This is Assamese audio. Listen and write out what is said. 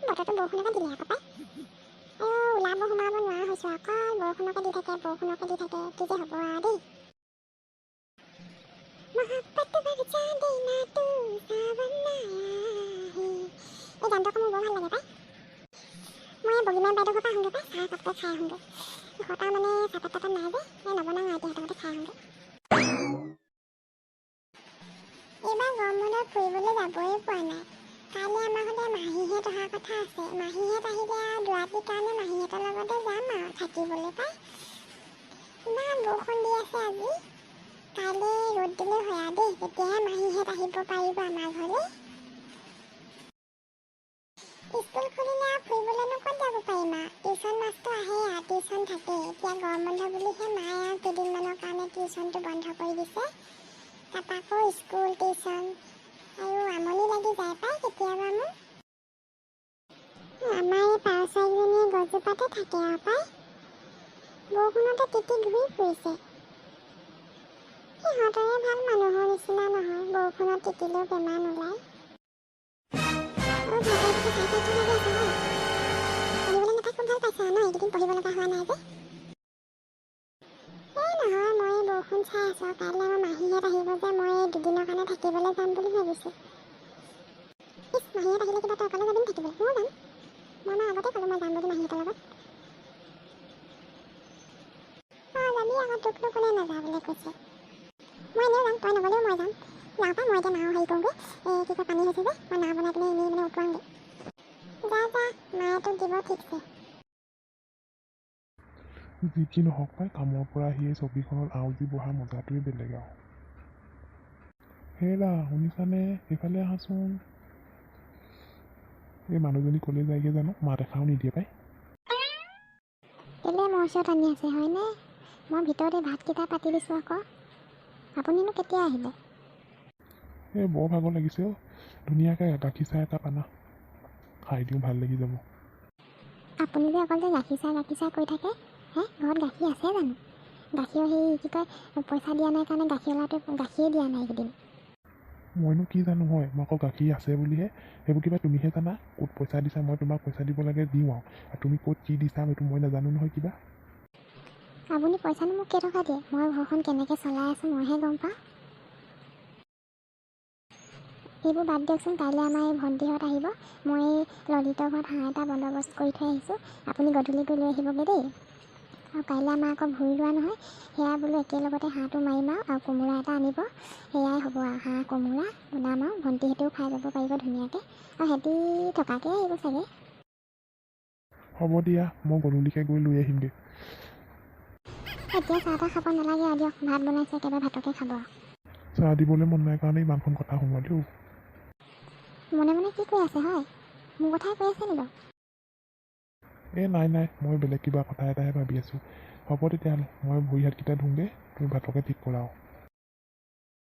বতৰটো বৰষুণকে দিলে আকৌ পাই। আইঅ, ওলাব সোমাব নোৱাৰা হৈছোঁ। অকল বৰষুণকে দি থাকে, বৰষুণকে দি থাকে। কি যে হ'ব আৰু দেই। मोहब्बत बरसा देना तू, सावन आया है। এই গানটো আকৌ মোৰ বৰ ভাল লাগে পাই। মই এই বগীমাই বাইদেউ ঘৰৰ পৰা আহোঁগৈ পাই, চাহ একাপকে খাই আহোঁগৈ। ঘৰত আৰু মানে চাহপাত তাপাত নাই যে, এই নবনাওঁ আৰু এতিয়া, সিহঁতৰ ঘৰতে খাই আহোঁগৈ। এইবাৰ গৰম বন্ধত ফুৰিবলৈ যাবই পৰা নাই। কাইলৈ আমাৰ ঘৰলৈ মাহীহঁত অহা কথা আছে। মাহীহঁত আহিলে আৰু দুৰাতিৰ কাৰণে মাহীহঁতৰ লগতে যাম আৰু থাকিবলৈ পাই। ইমান বৰষুণ দি আছে আজি। কাইলৈ ৰ'দ দিলে হয় আৰু দেই, তেতিয়াহে মাহীহঁত আহিব পাৰিব আমাৰ ঘৰলৈ। স্কুল খুলিলে আৰু ফুৰিবলৈনো ক'ত যাব পাৰিম আৰু? টিউচন মাষ্টৰ আহে আৰু টিউচন থাকে। এতিয়া গৰম বন্ধ বুলিহে মায়ে আৰু কেইদিনমানৰ কাৰণে টিউচনটো বন্ধ কৰি দিছে। তাৰপৰা আকৌ স্কুল, টিউচন আৰু আমনি লাগি যায় পাই কেতিয়াবা মোৰ। আমাৰ এই পাৰ চৰাইকেইজনীয়ে গছজোপাতে থাকে আৰু পাই। বৰষুণতে তিতি ঘূৰি ফুৰিছে। সিহঁতৰে ভাল, মানুহৰ নিচিনা নহয়, বৰষুণত তিতিলেও বেমাৰ নোলায়। অ' ভাইটি, চাই চাই কি লাগি আছে হয়? পঢ়িবলৈ নাপাই খুব ভাল পাইছা ন? এইকেইদিন পঢ়িব লগা হোৱা নাই যে। এই নহয়, মই বৰষুণ চাই আছোঁ। কাইলৈ আমাৰ মাহীহঁত আহিব যে, মই দুদিনৰ কাৰণে থাকিবলৈ যাম বুলি ভাবিছোঁ। ইছ, মাহীহঁত আহিলে কিবা তই অকলে যাবি নি থাকিবলৈ? ময়ো যাম। মই মাক আগতে ক'লোঁ মই যাম বুলি মাহীহঁতৰ লগত। অঁ, যাবি আকৌ, তোকনো কোনে নাযাওঁ বুলি কৈছে? মই এনেও যাম, তই নগ'লেও মই যাম। যাওঁ পাই। মই এতিয়া নাও হেৰি কৰোঁগৈ, এই কি কয়, পানী হৈছে যে, মই নাও বনাই পিনে এনেই মানে উটুৱাওঁগৈ। যা যা, মায়ে তোক দিব ঠিকছে। যি কি নহওক পাই, কামৰ পৰা আহি এই চকীখনত আউজি বহা মজাটোৱে বেলেগ আৰু। হেৰা, শুনিছানে? এইফালে আহাচোন। এই মানুহজনী ক'লৈ যায়গৈ জানো, মাত এষাৰো নিদিয়ে পাই। কেলৈ মোৰ ওচৰত আনি আছে হয়নে? মই ভিতৰতে ভাতকেইটা পাতি দিছোঁ আকৌ। আপুনিনো কেতিয়া আহিলে? এই বৰ ভাগৰ লাগিছে অ'। ধুনীয়াকৈ গাখীৰ চাহ একাপ আনা, খাই দিওঁ, ভাল লাগি যাব। আপুনি যে অকল যে গাখীৰ চাহ গাখীৰ চাহ কৰি থাকে হে, ঘৰত গাখীৰ আছে জানো? গাখীৰৰ সেই কি কয়, পইচা দিয়া নাই কাৰণে গাখীৰৱালাটোৱে গাখীৰে দিয়া নাই এইকেইদিন। মইনো কি জানো হয়? মই আকৌ গাখীৰ আছে বুলিহে। সেইবোৰ কিবা তুমিহে জানা ক'ত পইচা দিছা। মই তোমাক পইচা দিব লাগে দিওঁ আৰু তুমি ক'ত কি দিছা সেইটো মই নাজানো নহয় কিবা। আপুনি পইচানো মোক কেইটকা দিয়ে? মই ঘৰখন কেনেকৈ চলাই আছোঁ মইহে গম পাওঁ। এইবোৰ বাদ দিয়কচোন। কাইলৈ আমাৰ এই ভণ্টিহঁত আহিব। মই এই ললিতৰ ঘৰত হাঁহ এটা বন্দবস্ত কৰি থৈ আহিছোঁ। আপুনি গধূলি গৈ লৈ আহিবগৈ দেই। আৰু কাইলৈ আমাৰ আকৌ ভুঁই ৰোৱা নহয়, সেয়া বোলো একেলগতে হাঁহটো মাৰিম আৰু কোমোৰা এটা আনিব, সেয়াই হ'ব আৰু। হাঁহ কোমোৰা বনাম আৰু ভণ্টিহঁতেও খাই যাব পাৰিব ধুনীয়াকৈ। আৰু সিহঁতি থকাকৈ আহিব চাগে। হ'ব দিয়া, মই গধূলিকৈ গৈ লৈ আহিমগৈ। এতিয়া চাহ তাহ খাব নালাগে আৰু দিয়ক, ভাত বনাইছে, একেবাৰে ভাতকে খাব আৰু। চাহ দিবলৈ মন নাই কাৰণে ইমানখন কথা শুনোৱালি অ'। মনে মনে কি কৈ আছে হয়? মোৰ কথাই কৈ আছে নি বাৰু? এই নাই নাই, মই বেলেগ কিবা কথা এটাহে ভাবি আছোঁ। হ'ব তেতিয়াহ'লে, মই ভৰি হাতকেইটা ধুওঁগৈ, তুমি ভাতকে ঠিক কৰা আৰু।